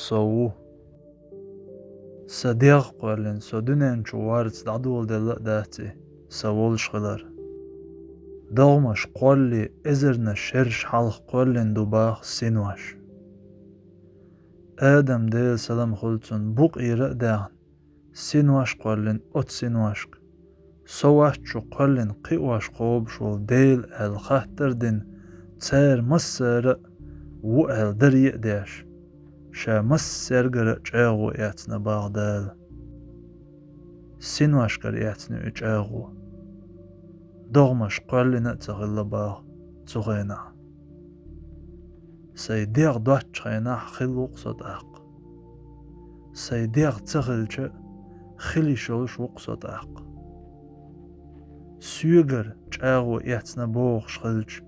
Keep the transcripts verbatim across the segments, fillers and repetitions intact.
Со ву. Сан дегӀ кхоьллина со дуьнен чу варца дӀадоладелла а дац и, сан волуш хилар. ДогӀмаш кхоллале эзарнаш шераш хьалха кхоьллина ду боху синош. Адам, Делан салам хуьлда цунна, букъера а даьхна, синош кхоьллина оцу синошка. Со вац шу кхоьллина кхиош кхобуш волу Дела аьлла хаттар а дина, цара массара а ву аьлла даре а деш, ша массаьргара а чӀагӀо эцна боху Дала. Синошкара эцна и чӀагӀо. ДогӀмаш кхоьллина а ца хилла боху цу хенахь. Сайн дегӀ доцчу хенахь хилла ву-кх со тӀаккха. Сайн дегӀ ца хилча а, хила йиш йолуш ву-кх со тӀаккха. Соьгара чӀагӀо эцна бохуш хилча,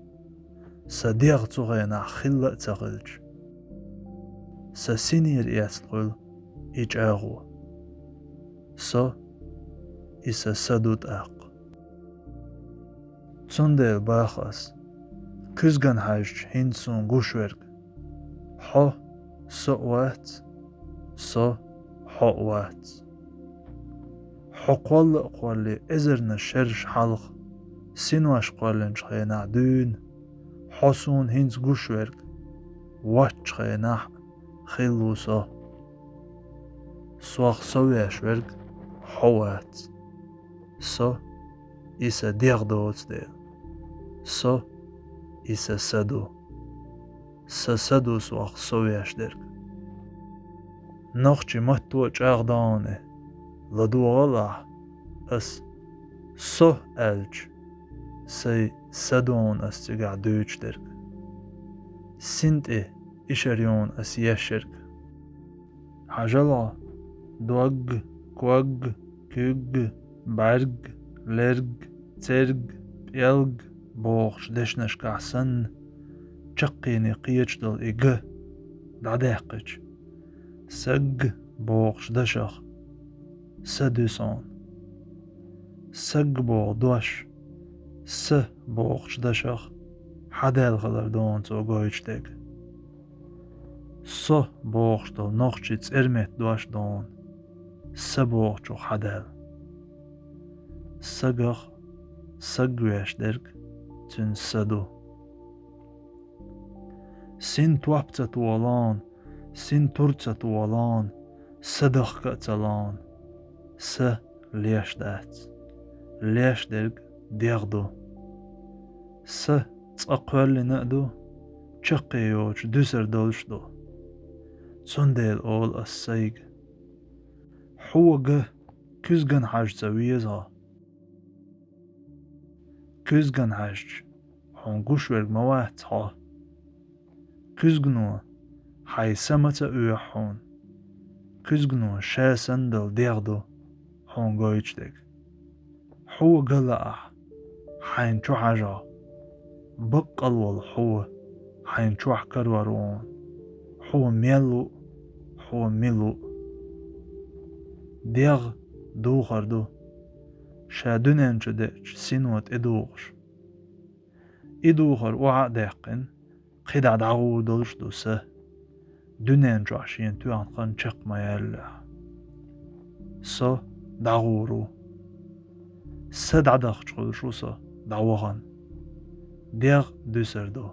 сан дегӀ цу хенахь хилла а ца хилча, сан синера эцна хуьлу и чӀагӀо. Со, и сан са ду тӀаккха. Цундела боху ас: куьзгана хьаьжча хӀинца суна гуш верг, хьо со а вац, со хьо а вац. Хьо кхолла а кхоллале эзарнаш шераш хьалха, синош кхоьллинчу хенахь дуьйна, хьо суна хӀинца гуш верг, воцчу хенахь а хилла ву со. Сох совеш верг хьо вац. Со, и сан дегӀ доцу дела. Со, и сан са ду. Сан са ду сох совеш дерг. Нохчийн матто а чӀагӀдо хьуна и, ладогӀал ахь, ас со аьлча, сайн са ду хьуна ас цигахь дуьйцуш дерг. Син тӀе ишар ю хьуна ас еш ерг. Хьажал хьо, дог, ког, куьг, бӀаьрг, лерг, церг, пӀелг бохучу дешнашкахь санна, чаккхене кхеташ долу и г дӀадаьккхича, саг бохучу дашах са дуьсу хьуна. Саг боху дош са бохучу дашах хьадаьлла хилар ду хьуна цо гойтуш дерг. Со бохуш долу нохчийн цӀерметта дош ду хьуна са бохучух хьадаьлла. Сагах саг веш дерг цуьнан са ду. Син топ ца тохало хьуна, син тур ца тохало хьуна, са дахка а ца ло хьуна, са леш дац. Леш дерг дегӀ ду. Са цкъа кхоьллина а ду, чаккхе йоцуш дуьсур долуш а ду. Цундела олу ас сайга: хьо га куьзгана хьажа ца веза хьо. Куьзгана хьаьжча, хьуна гуш верг ма вац хьо. Куьзгано хьайн са ма ца оьху хьуна. Куьзгано ша санна долу дегӀ ду хьуна гойтуш дерг. Хьо га лаахь, хьайна чу хьажа хьо. Баккъал волу хьо хьайна чохь карор ву хьуна. Хьо мел ву, хьо мила ву. ДегӀ духар ду, ша дуьнен чу деача сино тӀедухуш. И духар охьа а даьккхина, кхидӀа дӀагӀур долуш ду са, дуьнен чохь шена тоьхна хан чекх ма яьллехь. Со дӀагӀур ву. Са дӀадахча хуьлуш ву со дӀавахана. ДегӀ дуьсур ду.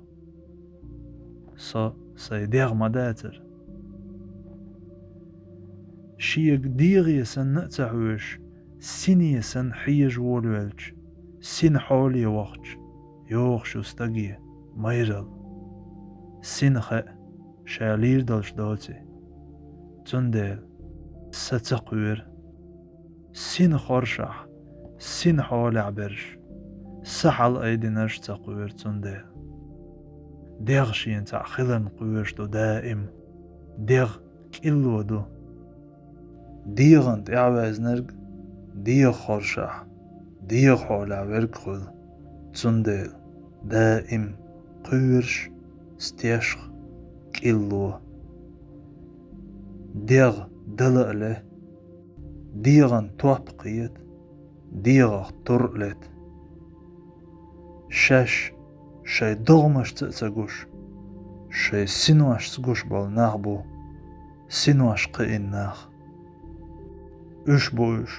Со сайн дегӀ ма дацара. Шега дегӀе санна а ца хьоьжуш, сине санна хьежа волавелча, сина хьоле вахча, йохуш ю стаге майралла. Сина хаьа, ша лийр долуш доций. Цундела са ца кхоьру. Сина хоршахь, сина хьолехь берш, са хьалаайдинарш ца кхоьру цундела. ДегӀ шена цхьаъ хиларна кхоьруш ду даим. ДегӀ кӀилло ду. ДегӀана тӀаьхьаваьзнарг дегӀа хоршахь, дегӀа хьолехь верг хуьлу. Цундела даим кхоьруш, стешха, кӀилло. ДегӀ дала а ле, дегӀан топ кхета, дегӀах тур а лета. Шаьш шайн догӀмашца а ца гуш, шайн синошца гуш болу нах бу. Синош кхиъна нах. Уьш бу уьш,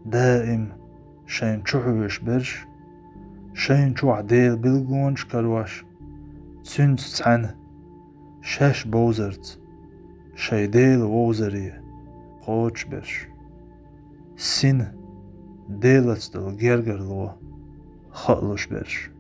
даим шайна чу хьоьжуш берш, шайна чохь Делан билгалонаш карош, цуьнца цхьаьна шаьш бовзарца, шайн Делан вовзаре кхочуш берш. Сина, Делаца долу гергарло хаалуш берш.